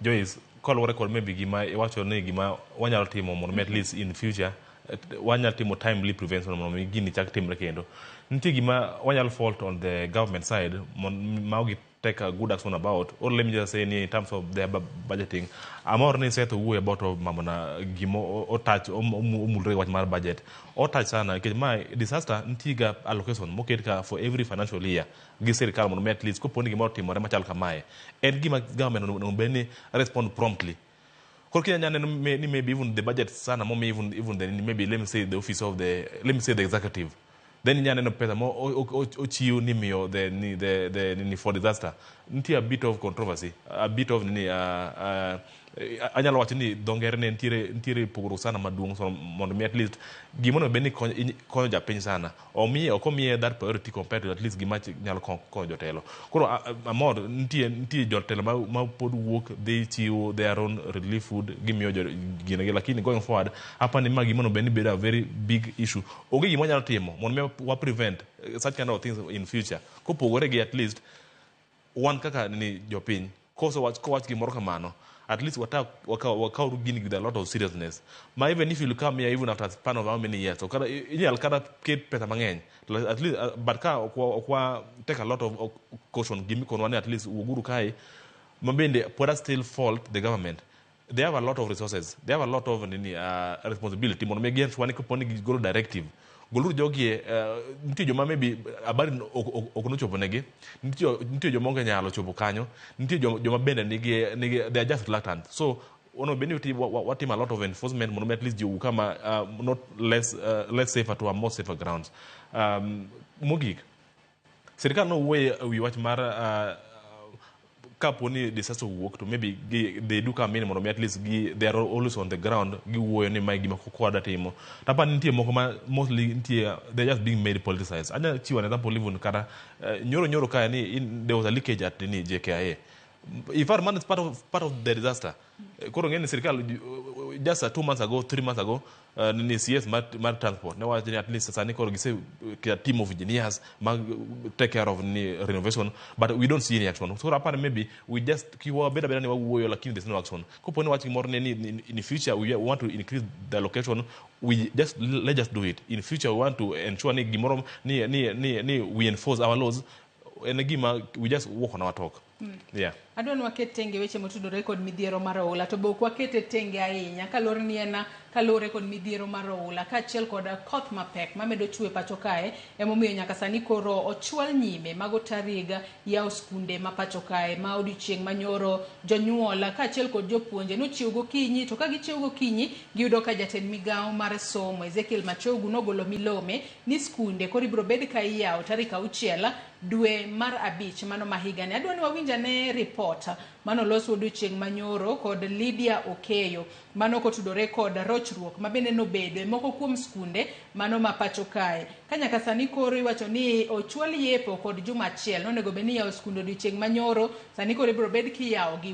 Joyce, koluwore kod maybe gima iwacho ni gima wanyalo timo mondo mi at least in future wanyalo timo timely prevention mondo mi gini chak timre kendo. Nitie gima wanyalo fault on the government side ma ok take a good action about, or let me just say ni in terms of their budgeting. Amor ni Seth owuoyo about mambo na gima otouch omulre wach mar budget. Otouch sana nikech ma disaster nitie ga allocation moket ka for every financial year gi sirikal mondo mi at least kopo ni gimoro otimore machal kamae, en gima government onego bed ni respond promptly. Koro kinya neno ni maybe even the budget sana momi even the, maybe let me say the office of the, let me say the executive, then inya neno pesa mo ochiw ni miyo the ni the ni for disaster, nitie a bit of controversy, a bit of nini, anyalo wacho ni dho ngere ne nitiere pogruok sana maduong'. So mondo mi at least gima onego bed ni konyo japiny sana omiye, ok omiye that priority compared to at least gima nyalo konyo jotelo. Koro amor nitie jotelo ma pod wuok dhi chiwo their own relief food, gimiyo gine, lakini going forward apani ma gima onego bed ni bedo a very big issue. Onge gima wanyalo timo mondo mi wa prevent such kind of things in future kopogore gi at least wan kaka ni jopiny koso wach kowach gimoro kamano, at least wakaw gini with a lot of seriousness, ma even if you come here even after a span of how many years, so kata inyal kata ket pesa mang'eny at least, but ka ok wa take a lot of caution, gimikonwa ni at least wuoguru kae ma bende pod still fault the government. They have a lot of resources, they have a lot of nini, responsibility mondo mi gi ni kapo ni gigolo directive, goluru jogi. Nitie joma maybe habari ok nochopo negi, nitie joma onge nyalo chopo kanyo, nitie joma bende nigi, they are just reluctant. So onego bed ni watimo a lot of enforcement mondo mi at least ji owuog kama not less, less safer to a more safer grounds. Mogik, sirikal nowuoye e wi wach mar kapo ni disaster owuok to maybe they do come in mondo mi at least they are always on the ground, giwuoyo ni mae gima kwada timo. Tapa nitie moko ma mostly nitie, they're just being made politicized. Anya chiwo an example, even kata nyoro nyoro kae ni there was a leakage at nini JKIA. In fact, man is part of the disaster. Koro ng'eni sirikal just 2 months ago, 3 months ago, nini CS mar transport ne wacho ni at least sani koro gise a team of engineers ma take care of ni renovation, but we don't see any action. So apart maybe we just kiwa beda beda ni wawuoyo, lakini there's no action. Kopo ni wach gimoro ne ni in the future we want to increase the allocation, we just let's just do it. In future we want to ensure ni gimoro ni we enforce our laws, en gima we just walk on our talk, yeah. Adwa ni waket tenge weche motudore kod midhiero mar oula, to be ok wakete tenge ahinya kaluwore ni en kaluwore kod midhiero mar oula kaachiel kod koth mapek mamedo chwe pacho kae. Emomiyo nyaka sani koro ochwal nyime mago tarik yawo skunde ma pacho kae ma odiochieng' manyoro jonyuol kaachiel kod jopuonje nochiew gokinyi, to ka gichiew gokinyi giyudo ka jatend migawo mar somo Ezekiel Machogu nogolo milome ni skunde koro ibiro bed ka iyawo tarik 6 dwe mar 5 mano ma higani. Adwa ni wawinj ane ripot manolos odiochieng' manyoro kod Lydia Okeyo mano kotudore kod rochruok ma bende nobedo e moko kuom skunde mano ma pacho kae ka nyaka sani koro iwacho ni ochwal yepo kod juma achiel nonego bed ni iyawo skunde odiochieng' manyoro, sani koro ibiro bed kiyawo gi.